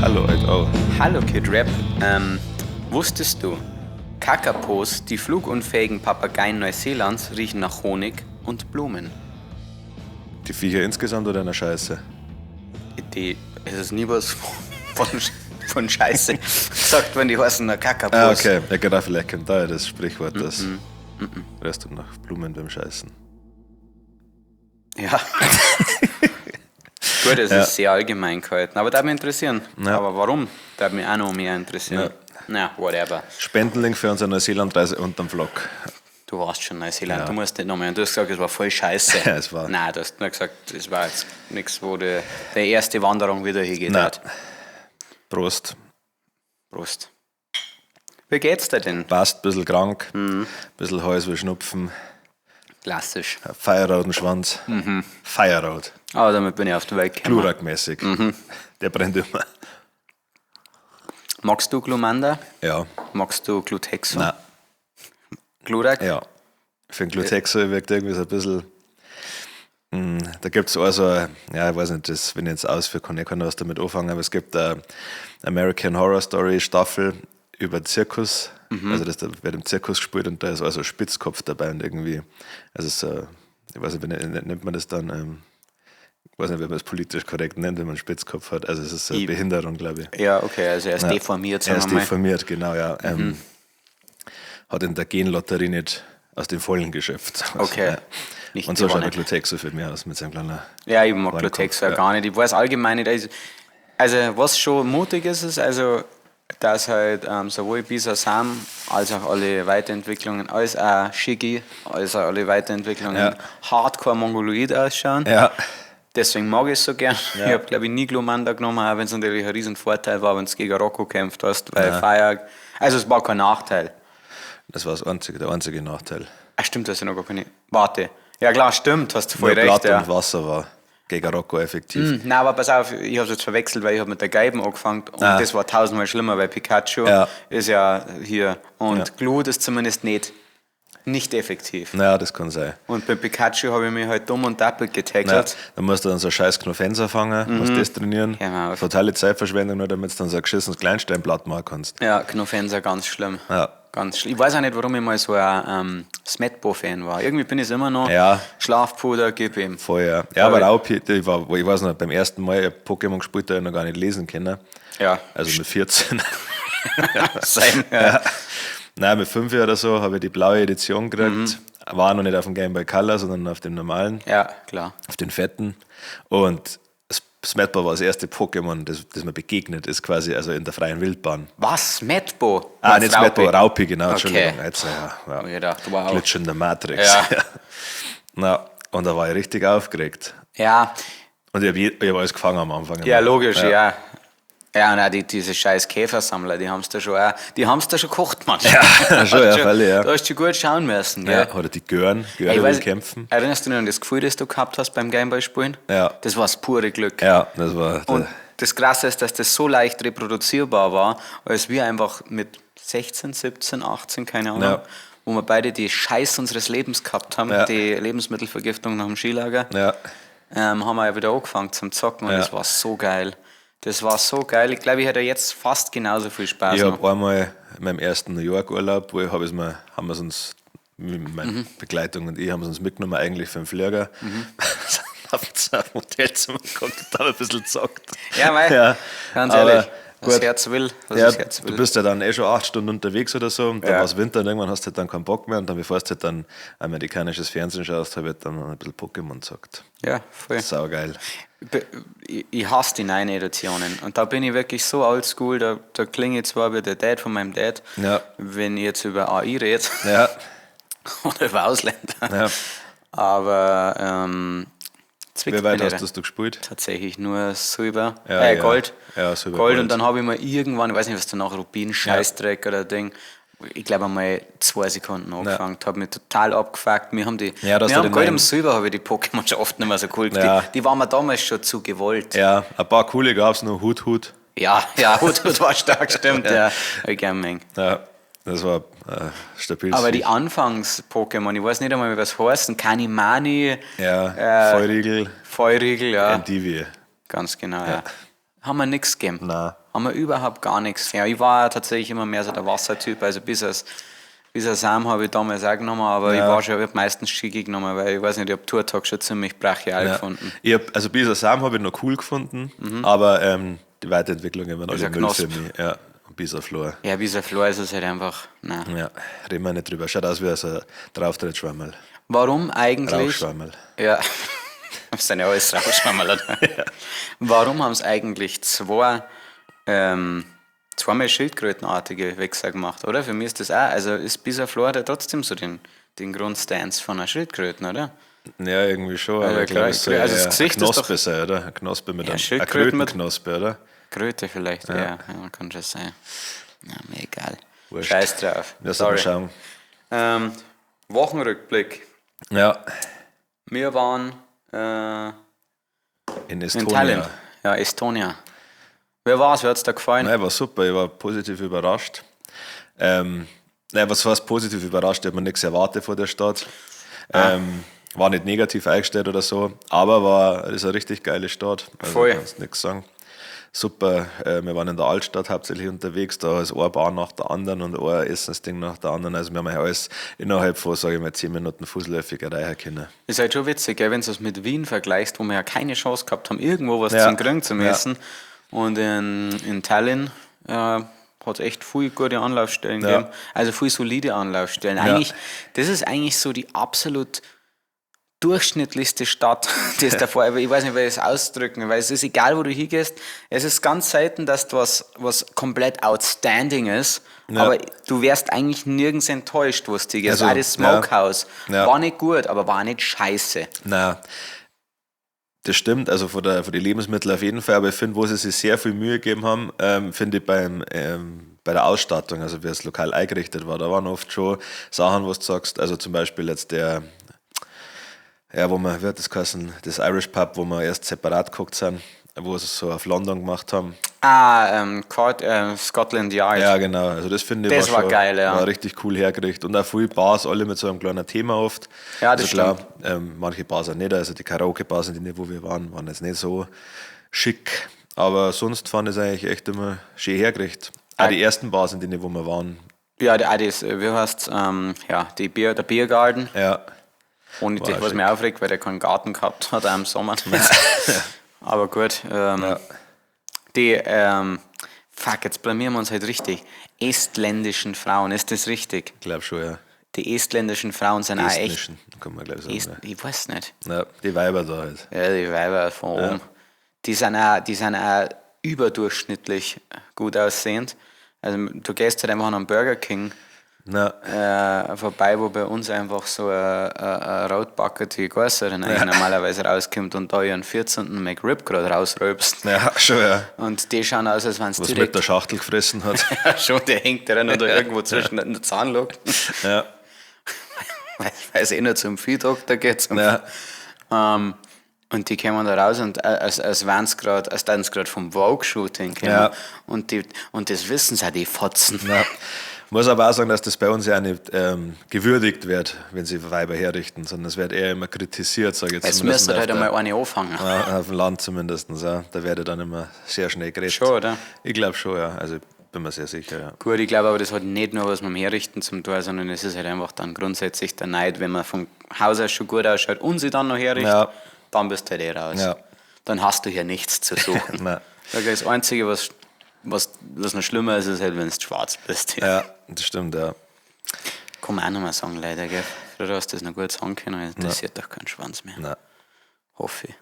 Hallo, alt auch. Hallo Kid Rap. Wusstest du, Kakapos, die flugunfähigen Papageien Neuseelands, riechen nach Honig und Blumen? Die Viecher insgesamt oder eine Scheiße? Es ist nie was von Scheiße. Sagt man, die heißen nur Kakapos. Ah, okay. Ja, genau, vielleicht kommt da ja das Sprichwort, das Rest und nach Blumen beim Scheißen. Ja. Gut, es ist sehr allgemein gehalten, aber darf mich interessieren. Ja. Aber warum? Darf mich auch noch mehr interessieren. Ja. Na, whatever. Spendenlink für unsere Neuseeland-Reise unterm Vlog. Du warst schon in Neuseeland, Ja. du musst nicht nochmal. Und du hast gesagt, es war voll scheiße. Ja, es war. Nein, du hast nur gesagt, es war jetzt nichts, wo die erste Wanderung wieder hingeht. Nein. hat. Prost. Prost. Wie geht's dir denn? Passt, ein bisschen krank, ein bisschen Hals wie Schnupfen, Klassisch. Feierroten Schwanz. Feierrot. Aber damit bin ich auf die Welt gekommen. Glurak-mäßig. Der brennt immer. Magst du Glumanda? Ja. Magst du Glutexo? Nein. Glurak? Ja. Für den Glutexo wirkt irgendwie so ein bisschen. Da gibt es auch so, ja, ich weiß nicht, das, wenn ich jetzt ausführe, kann ich keiner was damit anfangen, aber es gibt eine American Horror Story Staffel über Zirkus. Also das da wird im Zirkus gespielt und da ist also ein Spitzkopf dabei und irgendwie, also so, ich weiß nicht, wie nennt man das dann, ich weiß nicht, wie man es politisch korrekt nennt, wenn man einen Spitzkopf hat. Also es ist so eine Behinderung, glaube ich. Ja, okay, also er ist deformiert, Er sagen ist wir mal. deformiert, genau, ja. Hat in der Genlotterie nicht aus dem Vollen geschöpft. Okay. Ja. Nicht Und so schaut der gewonnen. Glutexo für mich aus mit seinem kleinen. Ja, ich mag Hornkopf, Glutexo ja. gar nicht. Ich weiß allgemein nicht. Also, was schon mutig ist, ist, also, dass halt sowohl Bisasam als auch alle Weiterentwicklungen, als auch Shiggy, als auch alle Weiterentwicklungen Ja. hardcore mongoloid ausschauen. Ja, Deswegen mag ich es so gern. Ja. Ich habe, glaube ich, nie Glumanda genommen, auch wenn es natürlich ein riesen Vorteil war, wenn du gegen Rocco kämpft hast, weil Fire. Also, es war kein Nachteil. das war das einzige, der einzige Nachteil. Ah, stimmt, das ist ja noch gar keine. Warte. Ja, klar, stimmt, hast du voll Nur recht. Blatt Ja. und Wasser war gegen Rocco effektiv. Nein, aber pass auf, ich habe es jetzt verwechselt, weil ich habe mit der Geiben angefangen und Ah. das war tausendmal schlimmer, weil Pikachu Ja. ist ja hier und Ja. Glut ist zumindest nicht effektiv. Naja, das kann sein. Und bei Pikachu habe ich mich halt dumm und doppelt Ja, getackelt. dann musst du dann so scheiß Knofenser fangen, musst das trainieren. Genau. Totale Zeitverschwendung, nur damit du dann so ein geschissenes Kleinsteinblatt machen kannst. Ja, Knofenser ganz schlimm. Ja. Ganz schlimm. Ich weiß auch nicht, warum ich mal so ein Smetbo-Fan war. Irgendwie bin ich es immer noch. Ja. Schlafpuder, gib ihm. Voll, ja. Ja, aber Aber- Raupi, ich war, ich weiß noch, beim ersten Mal, ich hab Pokémon gespielt, da hab ich noch gar nicht lesen können. Ja. Also mit 14. Sein, ja. Nein, mit 5 oder so habe ich die blaue Edition gekriegt. War noch nicht auf dem Game Boy Color, sondern auf dem normalen, Ja, klar. auf den fetten. Und Smetbo war das erste Pokémon, das mir begegnet ist, quasi, also in der freien Wildbahn. Was? Smetbo? Ah, Was, nicht Smetbo, Raupi? Raupi, genau, Okay. Entschuldigung. Jetzt, ja, ja. Hab ich gedacht, wow. Glitch in der Matrix. Ja. Na, und da war ich richtig aufgeregt. Ja, Und ich habe hab alles gefangen am Anfang. Ja, logisch, ja. Ja, und auch diese scheiß Käfersammler, die haben's da schon auch, die haben's da schon gekocht, manchmal. Ja, schon, ja, freilich, ja. Da hast du gut schauen müssen, gell? Ja, oder die Gören, Ey, Gören ich will weiß, kämpfen. Erinnerst du dich an das Gefühl, das du gehabt hast beim Gameboy-Spielen? Ja. Das war das pure Glück. Ja, das war. Und das Krasse ist, dass das so leicht reproduzierbar war, als wir einfach mit 16, 17, 18, keine Ahnung, Ja. wo wir beide die Scheiß unseres Lebens gehabt haben, Ja. die Lebensmittelvergiftung nach dem Skilager, ja, haben wir ja wieder angefangen zum Zocken und Ja. das war so geil. Das war so geil. Ich glaube, ich hätte jetzt fast genauso viel Spaß Ich noch. habe einmal in meinem ersten New York-Urlaub, wo ich hab es mir, haben wir es uns, mit meiner Begleitung und ich haben es uns mitgenommen, eigentlich für den Flieger. Sind auf dem Hotelzimmer geguckt und haben ein bisschen gezockt. Ja, mei, Ja, ganz aber ehrlich, was gut. Herz will, was Ja, das Herz du will. bist ja dann eh schon 8 Stunden unterwegs oder so und dann Ja. war es Winter und irgendwann hast du halt dann keinen Bock mehr und dann, bevor du halt dann amerikanisches Fernsehen schaust, habe ich halt dann ein bisschen Pokémon gezockt. Ja, voll. Saugeil. Ich hasse die neuen Editionen. Und da bin ich wirklich so oldschool, da klinge ich zwar wie der Dad von meinem Dad, Ja. wenn ich jetzt über AI rede Ja, oder über Ausländer. Ja. Aber zwickt wie weit mich hast nicht. das du gespielt? Tatsächlich nur Silber, Ja, ja. Gold. Ja, Silber, Gold. Gold. Und dann habe ich mir irgendwann, ich weiß nicht, was danach, Rubin, Scheißdreck oder Ding, ich glaube einmal 2 Sekunden angefangen, habe mich total abgefuckt. Wir haben die, Ja, dass wir du haben den Gold neuen- und Silber habe ich die Pokémon schon oft nicht mehr so cool. Ja. Die waren mir damals schon zu gewollt. Ja, ein paar coole gab es noch, Hut, Hut. Ja, ja, Hut, Hut war stark, stimmt, ja. Hab ich gern mengt. Ja, das war stabil. Aber die Anfangs-Pokémon, ich weiß nicht einmal, wie was heißen, Kanimani, Ja, Feurigel, Feurigel, ja. Endivie. Ganz genau, ja. Haben wir nichts gegeben. Nein. Haben wir überhaupt gar nichts. Ja, ich war tatsächlich immer mehr so der Wassertyp, also Bisasam habe ich damals auch genommen, aber Ja. ich war schon, ich hab meistens Schiggy genommen, weil ich weiß nicht, ich hab Turtok schon ziemlich brachial gefunden. Ich hab, also Bisasam habe ich noch cool gefunden, aber die Weiterentwicklungen waren alle Dieser Müll Knosp. für mich. Ja, und Bisaflor. Ja, Bisaflor ist es halt einfach, nein. Ja, reden wir nicht drüber. Schaut aus wie so ein Drauftrittschwammerl. Warum eigentlich? Rauchschwammerl. Ja, das sind ja alles Rauchschwammerl, oder? Warum haben sie eigentlich zweimal schildkrötenartige Wichser gemacht, oder? Für mich ist das auch, also ist Bisaflor da trotzdem so den Grundstance von einer Schildkröten, oder? Ja, irgendwie schon. Also Aber ich glaube, klar, es soll also das eher Gesicht eine ist doch- Knospe sein, oder? Eine Knospe mit Ja, einem, eine Schildkröten mit- Krötenknospe, oder? Kröte vielleicht, ja. Ja, kann schon sein. Ja, mir egal. Wurscht. Scheiß drauf. Ja, soll Sorry. mal schauen. Wochenrückblick. Ja, Wir waren in in Estonia. Tallinn. Ja, Estonia. Wie war's? Wie hat's dir gefallen? Nein, war super, ich war positiv überrascht. Nein, was heißt positiv überrascht? Ich habe mir nichts erwartet von der Stadt. Ah. War nicht negativ eingestellt oder so, aber war, ist eine richtig geile Stadt. Also Voll. kannst nichts sagen. Super, wir waren in der Altstadt hauptsächlich unterwegs, da ist eine Bar nach der anderen und ein Essensding nach der anderen. Also wir haben ja alles innerhalb von, sage ich mal, 10 Minuten fußläufig erreichen können. Ist halt schon witzig, gell, wenn du es mit Wien vergleichst, wo wir ja keine Chance gehabt haben, irgendwo was Ja. zum Kriegen zu Ja. essen. Und in Tallinn hat es echt viel gute Anlaufstellen Ja. gegeben. Also viel solide Anlaufstellen. Eigentlich, das ist eigentlich so die absolut durchschnittlichste Stadt, die es davor, aber ich weiß nicht, wie ich es ausdrücken, weil es ist egal, wo du hingehst, es ist ganz selten, dass du was komplett outstanding ist, Ja. aber du wärst eigentlich nirgends enttäuscht, wo du hingehst. Also, Auch das Smokehouse ja. war nicht gut, aber war nicht scheiße. Na, das stimmt, also von den Lebensmitteln auf jeden Fall, aber ich finde, wo sie sich sehr viel Mühe gegeben haben, finde ich bei der Ausstattung, also wie das Lokal eingerichtet war, da waren oft schon Sachen, wo du sagst, also zum Beispiel jetzt der, ja, wo wir, wie hat das geheißen, das Irish Pub, wo wir erst separat geguckt sind, wo sie es so auf London gemacht haben. Ah, Scotland Yard. Ja, genau. Also das finde ich Das war geil, ja. War richtig cool hergerichtet. Und auch viele Bars, alle mit so einem kleinen Thema oft. Ja, das also klar, manche Bars auch nicht. Also die Karaoke-Bars, in denen wo wir waren, waren jetzt nicht so schick. Aber sonst fand ich es eigentlich echt immer schön hergerichtet. Auch die ersten Bars, in denen wo wir waren. Ja, die, auch das, wie heißt's, ja, der Biergarten. Ja, Ohne War das, was schick. mich aufregt, weil der keinen Garten gehabt hat, auch im Sommer. Aber gut, Ja. die, fuck, jetzt blamieren wir uns halt richtig. Estländischen Frauen, ist das richtig? ich glaube schon, ja. Die estländischen Frauen sind auch echt. Estnischen, kann man glaube ich sagen. Ich weiß nicht. Ja. Ja, die Weiber da halt. Ja, die Weiber von oben. Die sind auch überdurchschnittlich gut aussehend. Also du gehst halt einfach an einen Burger King Na, vorbei, wo bei uns einfach so eine rotbackerte Geißerin eigentlich normalerweise rauskommt und da ihren 14. McRib gerade rausrülpst. ja, schon, ja. Und die schauen aus, als wenn es Was mit direkt der Schachtel gefressen hat. ja, schon, der hängt drin oder irgendwo zwischen den Zahnlok. Ja, Weil es eh nur zum Viehdoktor geht. Zum ja. Und die kommen da raus und als wären's grad, als wären's grad vom Vogue-Shooting kommen. Ja. Und das wissen sie auch, die Fotzen. Ja. Muss aber auch sagen, dass das bei uns ja auch nicht gewürdigt wird, wenn sie Weiber herrichten, sondern es wird eher immer kritisiert, sage ich jetzt. Es zumindest müsste halt auf einmal der- eine anfangen. Ja, auf dem Land zumindest, ja. Da werde dann immer sehr schnell geredet. Schon, oder? Ich glaube schon, ja. Also ich bin mir sehr sicher, ja. Gut, ich glaube aber, das hat nicht nur was mit dem Herrichten zum tun, sondern es ist halt einfach dann grundsätzlich der Neid, wenn man von Haus aus schon gut ausschaut und sie dann noch herrichtet, Ja. dann bist du halt eh raus. Ja. Dann hast du hier nichts zu suchen. Nein. Wirklich, das Einzige, was noch schlimmer ist, ist halt, wenn du schwarz bist. Ja, das stimmt, ja. Kann man auch noch mal sagen, leider, gell? Früher hast du das noch gut sagen können, aber interessiert doch keinen Schwanz mehr. Nein, Hoffe ich.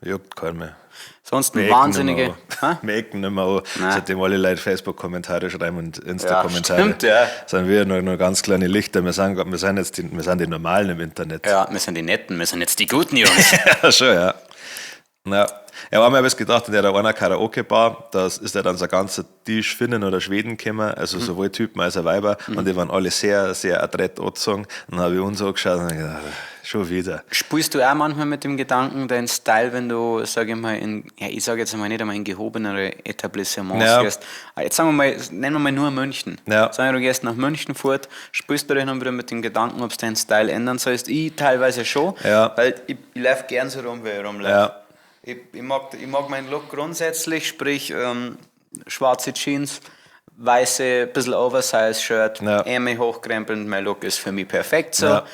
juckt keinen mehr. Sonst Wir ein ecken wahnsinnige. nicht mehr an. Hä? Wir ecken nicht mehr an. Nein. Seitdem alle Leute Facebook-Kommentare schreiben und Insta-Kommentare. Ja, stimmt, ja. Sind wir nur ganz kleine Lichter. Wir sind jetzt die, wir sind die Normalen im Internet. Ja, wir sind die Netten, wir sind jetzt die guten Jungs. Ja, schon, ja. Ja, ja, einmal habe ich gedacht, in der einer Karaoke-Bar, da ist ja dann so ein ganzer Tisch Finnen oder Schweden gekommen, also sowohl Typen als auch Weiber, und die waren alle sehr, sehr adrett angezogen. Und dann habe ich uns angeschaut und gedacht, schon wieder. Spielst du auch manchmal mit dem Gedanken, deinen Style, wenn du, sag ich mal, in, ja, ich sag jetzt mal nicht einmal in gehobenere Etablissements Ja. gehst. Ah, jetzt sagen wir mal, nennen wir mal nur München. Ja. Sagen wir, du gehst nach München fort, spielst du dich dann wieder mit dem Gedanken, ob du deinen Style ändern sollst? Ich teilweise schon, Ja. weil ich lauf gern so rum, wie ich rumlaufe. Ja. Ich mag meinen Look grundsätzlich, sprich, Schwarze Jeans, weiße, bisschen Oversize-Shirt, Ja. Ärmel hochkrempeln, mein Look ist für mich perfekt so. Ja.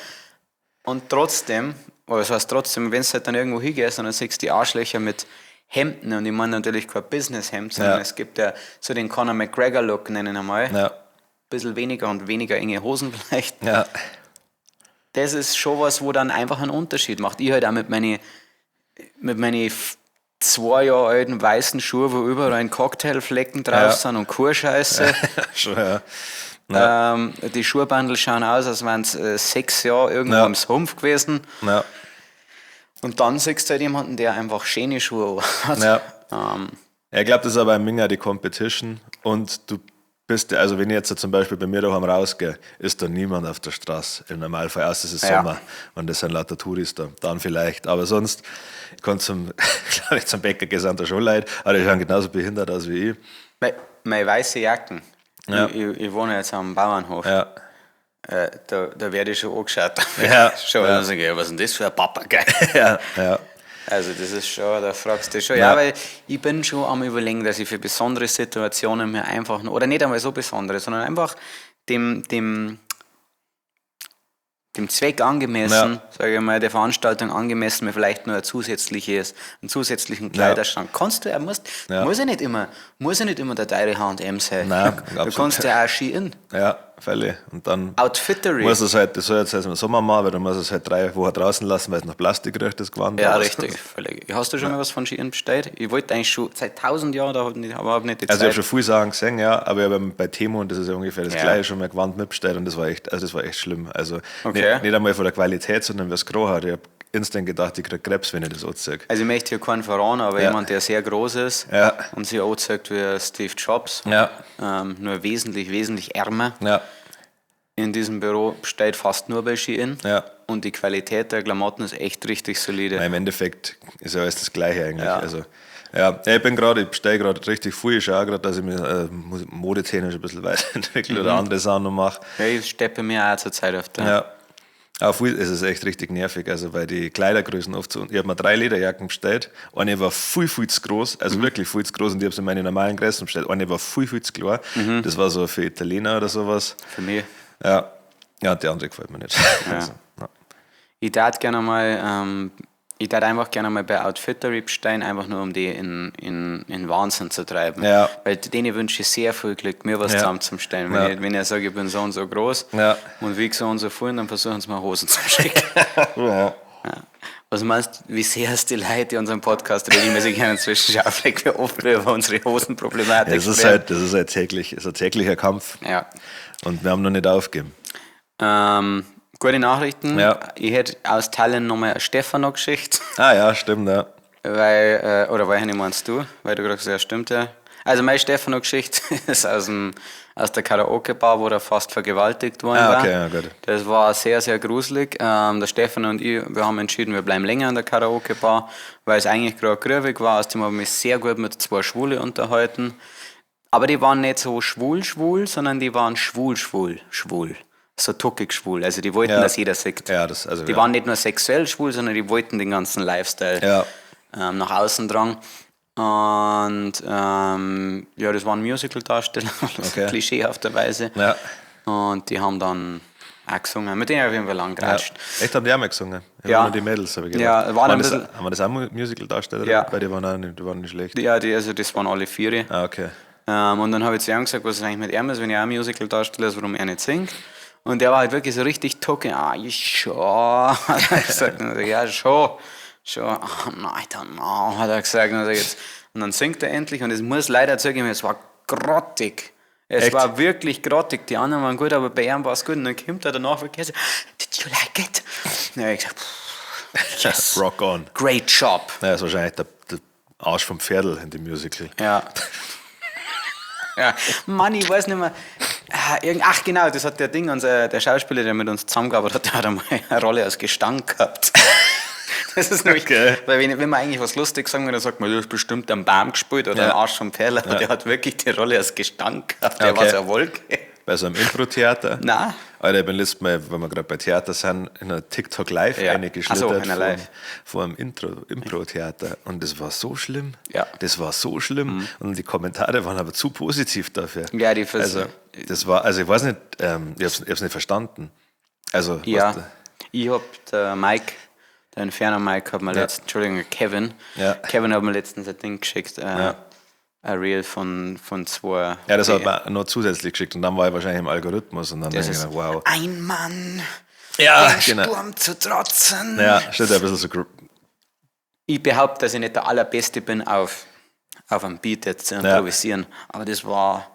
Und trotzdem, oder was heißt trotzdem, wenn du halt dann irgendwo hingehst und dann siehst du die Arschlöcher mit Hemden, und ich meine natürlich kein Business-Hemd, sondern Ja. es gibt ja so den Conor McGregor-Look, nennen wir mal. Ja. Bisschen weniger und weniger enge Hosen vielleicht. Ja. Das ist schon was, wo dann einfach einen Unterschied macht. Ich halt auch mit meine 2 Jahre alten weißen Schuhe, wo überall ein Cocktailflecken drauf Ja. sind und Kurscheiße. Schon, ja. Ja. Die Schuhbandel schauen aus, als wären es 6 Jahre irgendwo Ja. am Sumpf gewesen. Ja. Und dann siehst du halt jemanden, der einfach schöne Schuhe hat. Ja. Ähm, Ja, ich glaube, das ist aber ein Minger die Competition und du bist, also wenn ich jetzt zum Beispiel bei mir daheim rausgehe, ist da niemand auf der Straße im Normalfall, außer es ist Ja. Sommer und das sind lauter Touris da, dann vielleicht, aber sonst, ich kann zum, glaube ich, zum Bäcker gehen, sind da schon Leute, aber die schauen genauso behindert aus wie ich. Meine weiße Jacken. Ja. Ich wohne jetzt am Bauernhof. Ja, Da werde ich schon angeschaut. Ja. Schon, Ja. dann sag ich, ja, was ist denn das für ein Papagei? ja, ja. Also das ist schon, da fragst du dich schon. Ja. Ja, weil ich bin schon am Überlegen, dass ich für besondere Situationen mir einfach, oder nicht einmal so besondere, sondern einfach dem Zweck angemessen, Ja. sage ich mal, der Veranstaltung angemessen, mir vielleicht nur einen zusätzlichen Kleiderschrank. Kannst du, musst, Ja. muss ja nicht immer der teure H&M sein. Nein, Du absolut. kannst ja auch Shein. Ja, völlig. Und dann Outfittery. muss es halt, das soll jetzt im Sommer machen, weil dann muss es halt 3 Wochen draußen lassen, weil es nach Plastik riecht, das Gewand. Ja, Aber- richtig, völlig. Hast du schon mal was von Shein bestellt? Ich wollte eigentlich schon seit 1000 Jahren, da hab ich nicht, aber habe nicht die Also ich Zeit. habe schon viele Sachen gesehen, ja, aber ich habe bei Temu, und das ist ja ungefähr das Ja. Gleiche, schon mal Gewand mitbestellt und das war echt, also das war echt schlimm. Also Okay. nicht einmal von der Qualität, sondern wie es gerochen hat. Ich habe instant gedacht, ich krieg Krebs, wenn ich das anziehe. Also ich möchte hier keinen verraten, aber Ja. jemand, der sehr groß ist Ja. und sich anzeigt wie Steve Jobs, Ja. nur wesentlich, wesentlich ärmer Ja, in diesem Büro, bestellt fast nur bei Shein. Ja. Und die Qualität der Klamotten ist echt richtig solide. Nein, im Endeffekt ist ja alles das Gleiche eigentlich. Ja. Also, ja, ja, ich bestelle gerade richtig viel. Ich schaue auch gerade, dass ich mich modetechnisch ein bisschen weiterentwickle oder andere Sachen noch mache. Ja, ich steppe mir auch zur Zeit auf der. Ja. Aber viel, es ist echt richtig nervig, also weil die Kleidergrößen oft so. Ich habe mir 3 Lederjacken bestellt. Eine war viel, viel zu groß, also wirklich viel zu groß und ich habe sie in meine normalen Größen bestellt. Eine war viel, viel zu klein. Das war so für Italiener oder sowas. Für mich. Ja. Ja, und die andere gefällt mir nicht. Also, ja. Ich tät gerne mal, ich tät einfach gerne mal bei Outfittery bestellen, einfach nur um die in Wahnsinn zu treiben. Ja. Weil denen wünsche ich sehr viel Glück, mir was Ja. zusammenzustellen. Wenn Ja. ich sage, ich bin so und so groß Ja. und wiege so und so viel, dann versuchen sie mir Hosen zu schicken. Ja. Ja. Was meinst du, wie sehr es die Leute, die unseren Podcast regelmäßig hören, inzwischen schon aufregen, wie oft wir über unsere Hosenproblematik Es ist sprechen? halt, das ist halt täglich, ist ein täglicher Kampf. Ja. Und wir haben noch nicht aufgegeben. Gute Nachrichten. Ja. Ich hätte aus Tallinn nochmal eine Stefano-Geschichte. Ah ja, stimmt, ja. Weil, oder welche meinst du? Weil du gerade gesagt hast, stimmt ja. Also meine Stefano-Geschichte ist aus der Karaoke-Bar, wo er fast vergewaltigt worden Ah, war. okay, ja, gut. Das war sehr, sehr gruselig. Der Stefano und ich, wir haben entschieden, wir bleiben länger in der Karaoke-Bar, weil es eigentlich gerade grübig war. Außerdem habe ich mich sehr gut mit 2 Schwule unterhalten. Aber die waren nicht so schwul-schwul, sondern die waren schwul-schwul-schwul. So tuckig schwul. Also die wollten, Ja. dass jeder sieht. Ja, das, also, Die ja. waren nicht nur sexuell schwul, sondern die wollten den ganzen Lifestyle Ja. nach außen tragen. Und ja, das waren Musical-Darsteller, Okay. klischeehafterweise. Ja. Und die haben dann auch gesungen. Mit denen habe ich auf jeden Fall lang Ja. geratscht. Echt, haben die auch mal gesungen? Ich Ja. Nur die Mädels, habe ich gedacht. Ja, waren waren ein das, bisschen- haben wir das auch Musical-Darsteller? Ja. Weil die waren auch nicht, die waren nicht schlecht. Ja, das waren alle 4. Ah, okay. Und dann habe ich zu ihm gesagt, was ist eigentlich mit ihm ist, wenn er auch Musical-Darsteller ist, warum er nicht singt. Und der war halt wirklich so richtig tucke. Ah, ich schon, hat er gesagt. Und dann sag ich, ja, schon. Schon. Ah, nein, I don't know, hat er gesagt. Und dann, sag ich, jetzt, und dann singt er endlich. Und es muss leider zugeben, es war grottig. Es Echt? war wirklich grottig. Die anderen waren gut, aber bei ihm war es gut. Und dann kommt er danach wirklich so, did you like it? Und dann hab ich gesagt, yes. Rock on. Great job. Ja, das ist wahrscheinlich der Arsch vom Pferdl in dem Musical. Ja. Ja. Mann, ich weiß nicht mehr. Ach genau, das hat der Ding, unser, der Schauspieler, der mit uns zusammengearbeitet hat, der hat einmal eine Rolle als Gestank gehabt. Das ist nämlich, Okay. weil wenn man eigentlich was Lustiges sagen will, dann sagt man, du hast bestimmt einen Baum gespielt oder Ja. einen Arsch vom Pferdl, aber der hat wirklich die Rolle als Gestank gehabt. Der Okay. war so eine Wolke. Bei so einem Impro-Theater? Nein. Alter, ich bin letztes Mal, wenn wir gerade bei Theater sind, in einer TikTok Live Ja. reingeschlittert Ach so, in einer Live. vor einem Impro-Theater. Und das war so schlimm. Ja. Mhm. Das war so schlimm. Und die Kommentare waren aber zu positiv dafür. Ja, die Vers- Also, das war, also ich weiß nicht, ich hab's nicht verstanden. Also, Ja, weißt du, ich hab der Mike, der Inferno Mike hat mir letztens, Entschuldigung, Kevin, Ja. Kevin hat mir letztens ein Ding geschickt, ein Reel von zwei. ja, das die- hat man noch zusätzlich geschickt und dann war ich wahrscheinlich im Algorithmus und dann das denk ich ist mir, wow. Ein Mann, Ja, dem genau. Sturm zu trotzen. Ja, steht da ein bisschen so Ich behaupte, dass ich nicht der Allerbeste bin, auf einem Beat jetzt zu improvisieren, aber das war,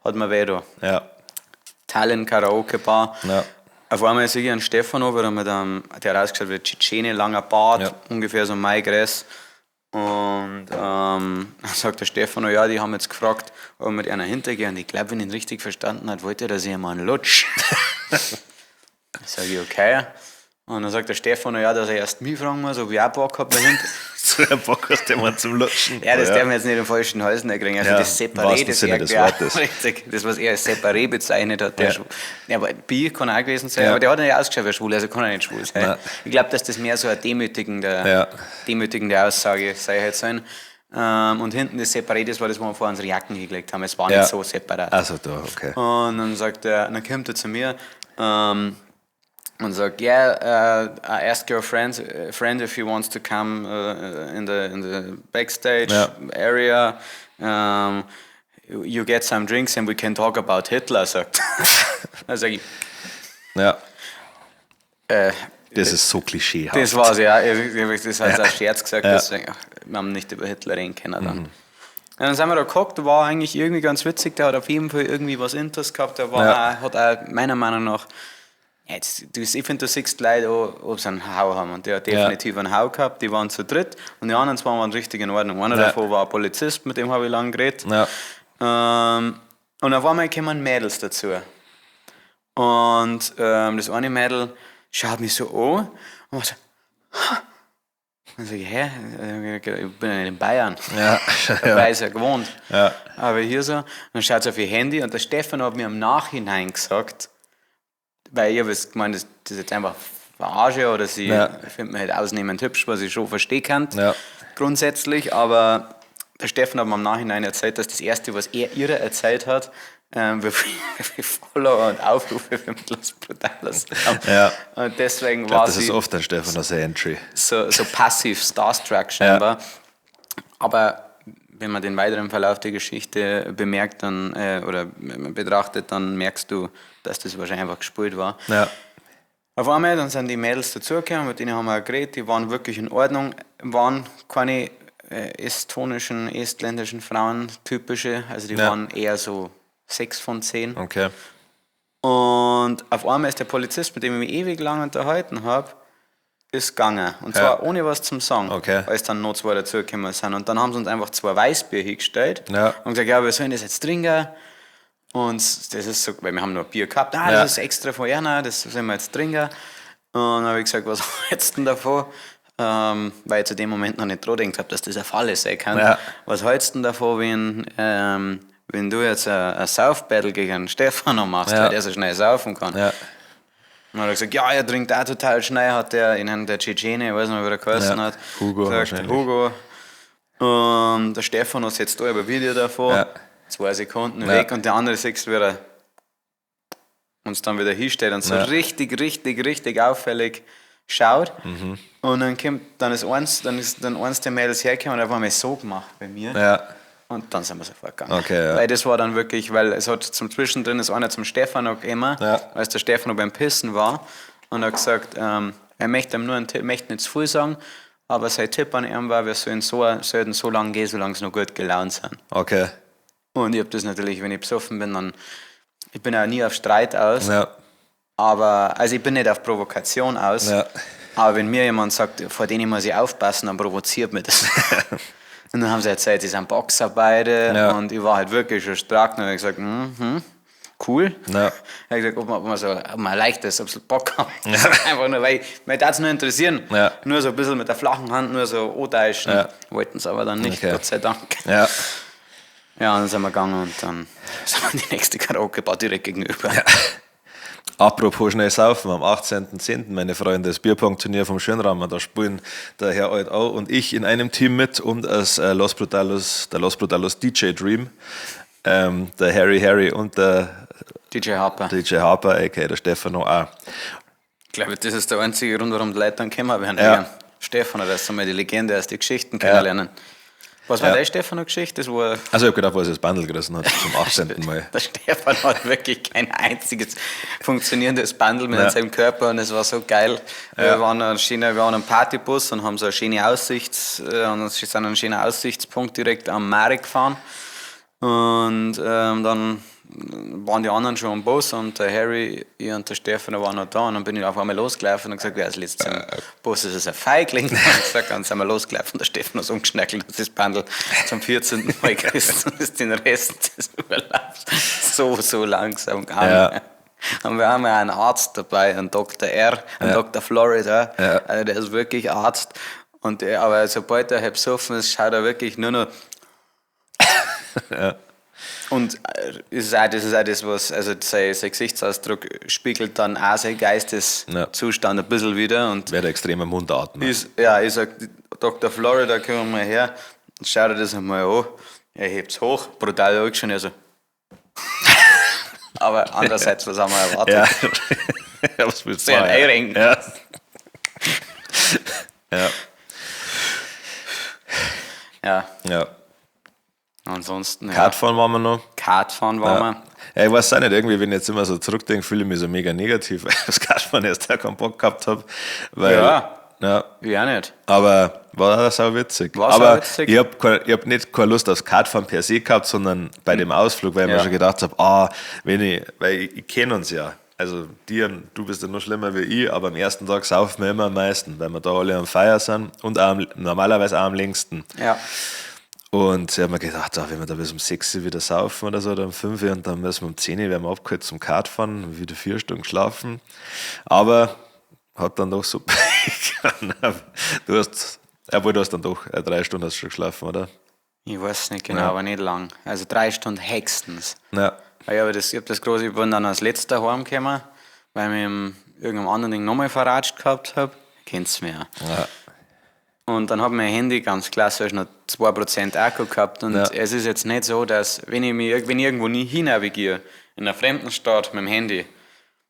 hat mir weh da. Ja, Tallinn Karaoke Bar. Ja. Auf einmal sehe ich einen Stefano, wieder mit einem, der hat ausgeschaut wie ein Tschetschene, langer Bart, Ja. ungefähr so mein Größe. Und dann sagt der Stefano, ja, die haben jetzt gefragt, ob wir mit einer hintergehen. Und ich glaube, wenn ich ihn richtig verstanden hat, wollte er, dass ich ihm einen lutsch. Sag ich, okay. Und dann sagt der Stefano, ja, dass er erst mich fragen muss, ob ich auch Bock habe, dahinter. so ein Bock hast du immer zum Lutschen. Ja, das ja. darf man jetzt nicht im falschen Hals kriegen. Also Ja, das im Separé, wahrsten das Sinne er, des ja, Wortes. richtig, das, was er als Separé bezeichnet hat, der Ja. schwul. Ja, aber bi kann auch gewesen sein, Ja. aber der hat ja ausgeschaut wie schwul, also kann er nicht schwul sein. Nein. Ich glaube, dass das mehr so eine demütigende, Ja. demütigende Aussage sei halt sein. Und hinten das Separé, das war das, wo wir vor unsere Jacken hingelegt haben. Es war Ja. nicht so separat. Also da, okay. Und dann sagt er, dann kommt er zu mir und sagt, yeah, I asked your friend if he wants to come in the backstage Ja. area. You get some drinks and we can talk about Hitler, sagt. Dann sag ich, Ja. Das ist so klischeehaft. das war's, ja. Das hat ja. als Scherz gesagt, Ja. Mhm. deswegen, ach, wir haben nicht über Hitler reden können dann. Ja, dann sind wir da gehockt, war eigentlich irgendwie ganz witzig, der hat auf jeden Fall irgendwie was Intus gehabt, der war Ja. auch, hat auch meiner Meinung nach, jetzt, du, ich finde, du siehst Leute auch, ob sie einen Hau haben und der hat definitiv einen Hau gehabt, die waren zu dritt und die anderen zwei waren richtig in Ordnung. Einer Ja. davon war ein Polizist, mit dem habe ich lange geredet. Ja. Und auf einmal kommen Mädels dazu. Und das eine Mädel schaut mich so an und macht so, "Ha." Dann sag ich, hä? Ich bin ja nicht in Bayern. Ja. Dabei ist er gewohnt. Ja. Aber hier so, und dann schaut sie auf ihr Handy und der Stefan hat mir im Nachhinein gesagt, weil ich habe jetzt gemeint, das, das ist jetzt einfach Verarsche oder sie Ja. findet mich halt ausnehmend hübsch, was ich schon verstehen kann. Ja. Grundsätzlich, aber der Stefan hat mir im Nachhinein erzählt, dass das Erste, was er ihr erzählt hat, wie viel, wie viel Follower und Aufrufe wir mit Los Brutalos haben. Ja. Und deswegen Ich glaub, war das sie ist oft ein Stefan aus der Entry. so passiv starstruck scheinbar. Aber wenn man den weiteren Verlauf der Geschichte bemerkt dann, oder betrachtet, dann merkst du, dass das wahrscheinlich einfach gespielt war. Ja. Auf einmal, dann sind die Mädels dazugekommen, mit denen haben wir auch geredet, die waren wirklich in Ordnung, waren keine estonischen, estländischen Frauen typische, also die Ja. waren eher so 6 von 10. Okay. Und auf einmal ist der Polizist, mit dem ich mich ewig lang unterhalten habe, ist gegangen. Und zwar Ja. ohne was zum Sagen, Okay. als dann noch zwei dazugekommen sind. Und dann haben sie uns einfach zwei Weißbier hingestellt Ja. und gesagt, ja, wir sollen das jetzt trinken. Und das ist so, weil wir haben nur Bier gehabt. Ah, Ja. das ist extra von einer, das sollen wir jetzt trinken. Und dann habe ich gesagt, was hältst du denn davon? Weil ich zu dem Moment noch nicht dran gedacht habe, dass das ein Falle sein kann. Ja. Was hältst du denn davon, wenn du jetzt ein Sauf-Battle gegen einen Stefano machst, Ja. weil der so schnell saufen kann? Ja. Und dann hat er gesagt, ja, er trinkt auch total schnell, hat der in der Tschetschene, ich weiß nicht, wie der geheißen Ja. hat. Hugo gesagt, wahrscheinlich. Hugo. Und der Stefano setzt da über Video davor, Ja. 2 Sekunden Ja. weg und der andere siehst du, wie er uns dann wieder hinstellt und so Ja. richtig, richtig, richtig auffällig schaut. Mhm. Und dann kommt, dann ist eins, dann ist dann eins der Mädels hergekommen und hat einmal so gemacht bei mir. Ja. Und dann sind wir sofort gegangen. Okay, ja. Weil das war dann wirklich, weil es hat zum Zwischendrin ist einer zum Stefano gekommen, Ja. als der Stefano beim Pissen war und hat gesagt, er möchte ihm nur einen Tipp, möchte nicht zu viel sagen, aber sein Tipp an ihm war, wir sollen so lange gehen, solange sie noch gut gelaunt sind. Okay. Und ich habe das natürlich, wenn ich besoffen bin, dann, ich bin ja nie auf Streit aus, Ja. aber, also ich bin nicht auf Provokation aus, Ja. aber wenn mir jemand sagt, vor denen muss ich aufpassen, dann provoziert mir das. Und dann haben sie erzählt, sie sind Boxer beide Ja. und ich war halt wirklich schon stark. Und dann habe ich gesagt, cool. Ja. Ich habe gesagt, ob man leichtes, ob sie Bock haben. Einfach nur, weil mich das nur interessieren. Ja. Nur so ein bisschen mit der flachen Hand, nur so antäuschen. Ja. Wollten sie aber dann nicht, Okay. Gott sei Dank. Ja. Ja, und dann sind wir gegangen und dann sind wir in die nächste Karaoke-Bar direkt gegenüber. Ja. Apropos schnell saufen, am 18.10., meine Freunde, das Bierpong-Turnier vom Schönramer, da spielen der Herr Alt auch und ich in einem Team mit und als Los Brutalos, der Los Brutalos DJ Dream, der Harry Harry und der DJ Harper. DJ Harper, aka der Stefano auch. Ich glaube, das ist der einzige Grund, warum die Leute dann kommen werden. Ja. Stefano, das ist einmal die Legende, erst die Geschichten kennenlernen. Was war deine Stefano-Geschichte? Das war Also ich habe gedacht, was er das Bundle gerissen hat zum 18. Mal. Der Stefan hat wirklich kein einziges funktionierendes Bundle mehr in seinem Körper und es war so geil. Wir waren am Partybus und haben so eine schöne und sind einen schönen Aussichtspunkt direkt am Mare gefahren. Und dann waren die anderen schon am Bus und der Harry, ich und der Stefan waren noch da und dann bin ich auf einmal losgelaufen und gesagt, wer ist letztes im Bus, ist es ein Feigling? Und gesagt, dann sind wir losgelaufen und der Stefan ist umgeschnäckelt und das Bundle zum 14. Mal gerissen und ist den Rest des Urlaubs so langsam gegangen. Ja. Und wir haben ja einen Arzt dabei, einen Dr. R, einen Dr. Florida, also der ist wirklich Arzt. Und der, aber sobald er halb besoffen ist, schaut er wirklich nur noch. Ja. Und ist auch, das ist auch das, was, also sein Gesichtsausdruck spiegelt dann auch sein Geisteszustand ein bisschen wieder. Und wäre extremer Mundatmer. Ich sag, Dr. Florida, komm mal her, schau dir das einmal an. Er hebt's hoch, brutal angeschaut, er so. Aber andererseits, was haben wir erwartet? Ja. Was willst du sagen? sagen? Ja. Ja. Ja. Ja. Ansonsten, ja. Kartfahren waren wir noch. Kartfahren waren wir. Ja, ich weiß auch nicht, irgendwie, wenn ich jetzt immer so zurückdenke, fühle ich mich so mega negativ, weil ich das Kartfahren erst da keinen Bock gehabt habe. Ja. Ja. Ich auch nicht. Aber war das auch witzig. War aber sauwitzig. Ich hab nicht keine Lust aufs Kartfahren per se gehabt, sondern bei dem Ausflug, weil ich mir schon gedacht habe, weil ich kenne uns ja. Also dir, du bist ja noch schlimmer wie ich, aber am ersten Tag saufen wir immer am meisten, weil wir da alle am Feier sind und auch normalerweise auch am längsten. Ja. Und ich habe mir gedacht, wenn wir da bis um 6 Uhr wieder saufen oder so, oder um 5 Uhr und dann müssen wir um 10 Uhr, werden wir abgeholt zum Kartfahren, wieder 4 Stunden schlafen. Aber hat dann doch super gegangen. Du hast dann doch 3 Stunden hast du schon geschlafen, oder? Ich weiß nicht genau, aber nicht lang. Also 3 Stunden höchstens. Ja. Weil ich hab das große, ich bin dann als letzter heimgekommen, weil ich mich in irgendeinem anderen Ding nochmal verratscht gehabt habe. Kennt's mir ja. Ja. Und dann hat mein Handy ganz klassisch noch 2% Akku gehabt. Und es ist jetzt nicht so, dass, wenn ich irgendwo nie hinnavigiere, in einer fremden Stadt mit dem Handy,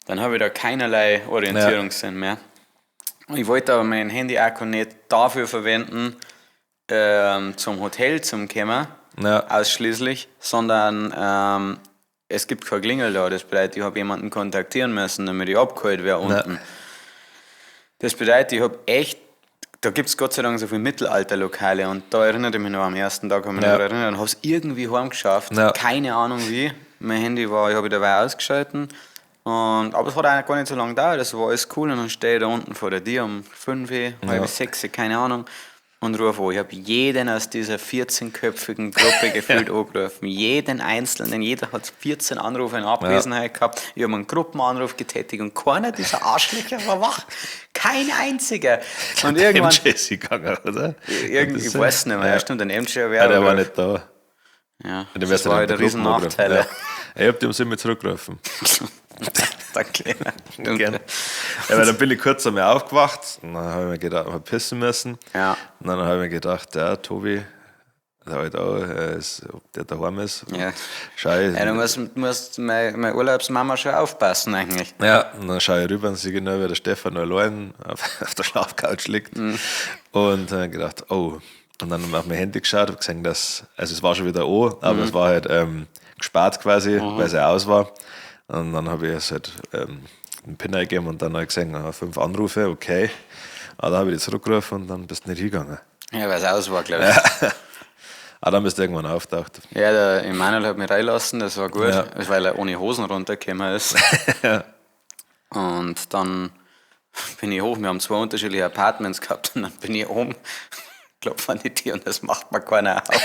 dann habe ich da keinerlei Orientierungssinn mehr. Ich wollte aber meinen Handy-Akku nicht dafür verwenden, zum Hotel zu kommen, ausschließlich, sondern es gibt keine Klingel da. Das bedeutet, ich habe jemanden kontaktieren müssen, damit ich abgeholt werde unten. Ja. Das bedeutet, ich habe echt, da gibt es Gott sei Dank so viele Mittelalterlokale und da erinnerte ich mich noch am ersten Tag, habe ich mich noch erinnert und habe es irgendwie heimgeschafft, keine Ahnung wie. Mein Handy war, ich habe dabei ausgeschalten. Aber es hat eigentlich gar nicht so lange gedauert, das war alles cool und dann stehe ich da unten vor der Tür um 5, 5:30, keine Ahnung, und rufe an. Ich habe jeden aus dieser 14-köpfigen Gruppe gefühlt angerufen. Jeden Einzelnen, jeder hat 14 Anrufe in Abwesenheit gehabt. Ich habe einen Gruppenanruf getätigt und keiner dieser Arschlöcher war wach. Kein einziger. Und irgendwann. MJ ist gegangen, oder? Ich weiß nicht mehr. Ja, stimmt, ein MJ wäre. Ja, der war nicht da. Ja, das war halt der Riesennachteil. Ja. Ich hab die um zurückgerufen. Danke. Gerne. Ja, weil dann bin ich kurz einmal aufgewacht und dann habe ich mir gedacht, ich habe pissen müssen. Ja. Und dann habe ich mir gedacht, ja, Tobi, der halt auch, ob der daheim ist. Ja. Schau ich, ja, du musst meine Urlaubsmama schon aufpassen eigentlich. Ja, und dann schaue ich rüber und sehe genau, wie der Stefan allein auf der Schlafcouch liegt. Mhm. Und dann habe ich gedacht, oh. Und dann habe ich auf mein Handy geschaut und gesehen, dass, also es war schon wieder an, aber es war halt gespart quasi, weil es ja aus war. Und dann habe ich es halt einen PIN eingegeben und dann habe ich gesehen, 5 Anrufe, okay. Aber dann habe ich die zurückgerufen und dann bist du nicht hingegangen. Ja, weil es aus war, glaube ich. Ja. Aber dann bist du irgendwann auftaucht. Ja, der Emanuel hat mich reinlassen, das war gut, ja. Weil er ohne Hosen runtergekommen ist. Ja. Und dann bin ich hoch, wir haben 2 unterschiedliche Apartments gehabt und dann bin ich oben, klopfe an die Tür und das macht mir keiner auf.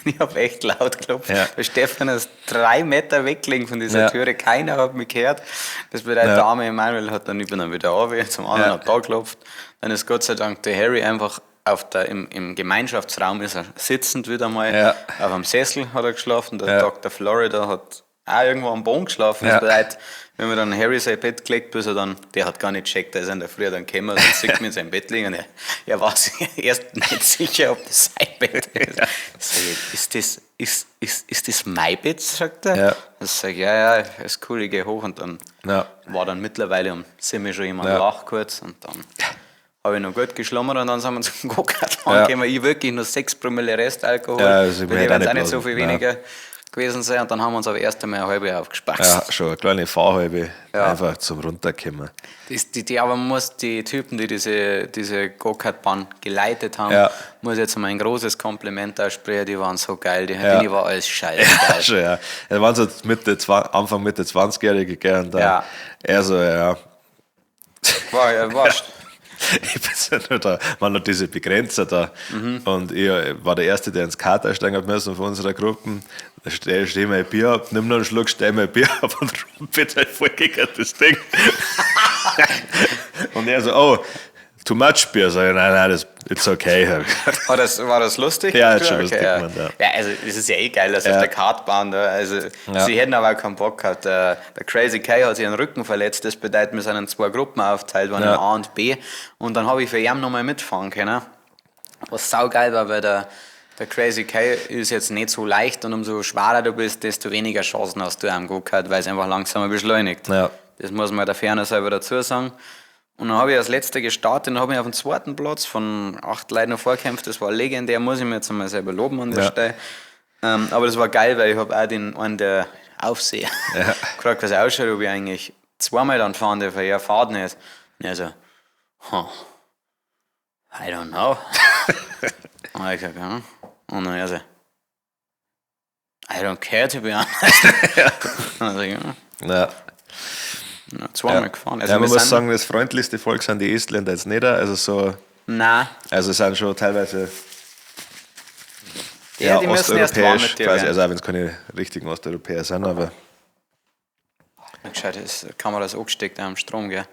Ich habe echt laut geklopft. Ja. Der Stefan ist 3 Meter weggelegen von dieser Türe, keiner hat mich gehört. Das bedeutet, der arme Emanuel hat dann, ich bin dann wieder runter, zum anderen hat da geklopft. Dann ist Gott sei Dank der Harry einfach auf der, im Gemeinschaftsraum ist er sitzend wieder mal, auf einem Sessel hat er geschlafen. Der Dr. Florida hat auch irgendwo am Boden geschlafen. Das bedeutet, wenn wir dann Harry sein Bett gelegt, bis er dann, der hat gar nicht gecheckt, der ist in der Früh dann gekommen und sieht mir in seinem Bett liegen und er war sich erst nicht sicher, ob das sein Bett ist. Sag ich, ist das mein Bett, sagt er. Ja. Dann sag ich, ja, ja, ist cool, ich geh hoch und dann war dann mittlerweile um 7 schon jemand wach kurz und dann habe ich noch gut geschlummert und dann sind wir zum Go-Kart angekommen. Ich wirklich nur 6 Promille Restalkohol. Ja, also ich bei hätte dir werden's auch auch nicht nicht so viel blasen. weniger gewesen sein. Und dann haben wir uns aber erst einmal eine halbe aufgespackt. Ja, schon eine kleine Fahrhalbe, Ja. einfach zum Runterkommen. Das, die, die, aber man muss die Typen, die diese Go-Kart-Bahn geleitet haben, muss jetzt mal ein großes Kompliment aussprechen, die waren so geil, denen war alles scheiße geil. Schon, ja. Da waren so Anfang, Mitte 20-Jährige, gell, und dann er so, ja. War, ja, warst. Ich bin so nur da, man hat diese Begrenzer da. Und ich war der Erste, der ins Kart einsteigen hat müssen von unserer Gruppe. Da stell mein Bier ab, nimm noch einen Schluck, stell mein Bier ab und rumpelt halt voll gegen das Ding. Und er so, oh, too much Bier. Sag ich, nein, nein, it's okay. Hab ich gesagt. War das lustig? Ja, ist schon Okay, lustig ja. gemeint, ja. Ja, also es ist ja eh geil, dass auf der Kartbahn da, also sie hätten aber auch keinen Bock gehabt. Der Crazy K hat sich den Rücken verletzt, das bedeutet, wir sind in 2 Gruppen aufgeteilt, waren in A und B. Und dann habe ich für ihn nochmal mitfahren können. Was saugeil war, weil der Crazy K ist jetzt nicht so leicht und umso schwerer du bist, desto weniger Chancen hast du am Go-Kart, weil es einfach langsamer beschleunigt. Das muss man der Fairness halber dazu sagen. Und dann habe ich als letzter gestartet und habe mich auf den zweiten Platz von 8 Leuten noch vorgekämpft. Das war legendär, muss ich mir jetzt einmal selber loben an der Stelle. Aber das war geil, weil ich habe auch den einen der Aufseher gefragt, was ausschaut, ob ich eigentlich zweimal dann fahren darf, weil er fährt nicht. Und er so, huh, I don't know. Und ich gesagt, ja. Und dann er so, I don't care to be honest. Und dann sag ich, ja. Ja, zweimal gefahren. Also Ja, man wir muss sind sagen, das freundlichste Volk sind die Estländer jetzt nicht. Also so, Nein. Also sind schon teilweise Ja, ja, die müssen erst warm osteuropäisch mit dir quasi, werden. also auch wenn es keine richtigen Osteuropäer sind, aber Na, gescheit, ist die Kamera ist angesteckt am Strom, gell?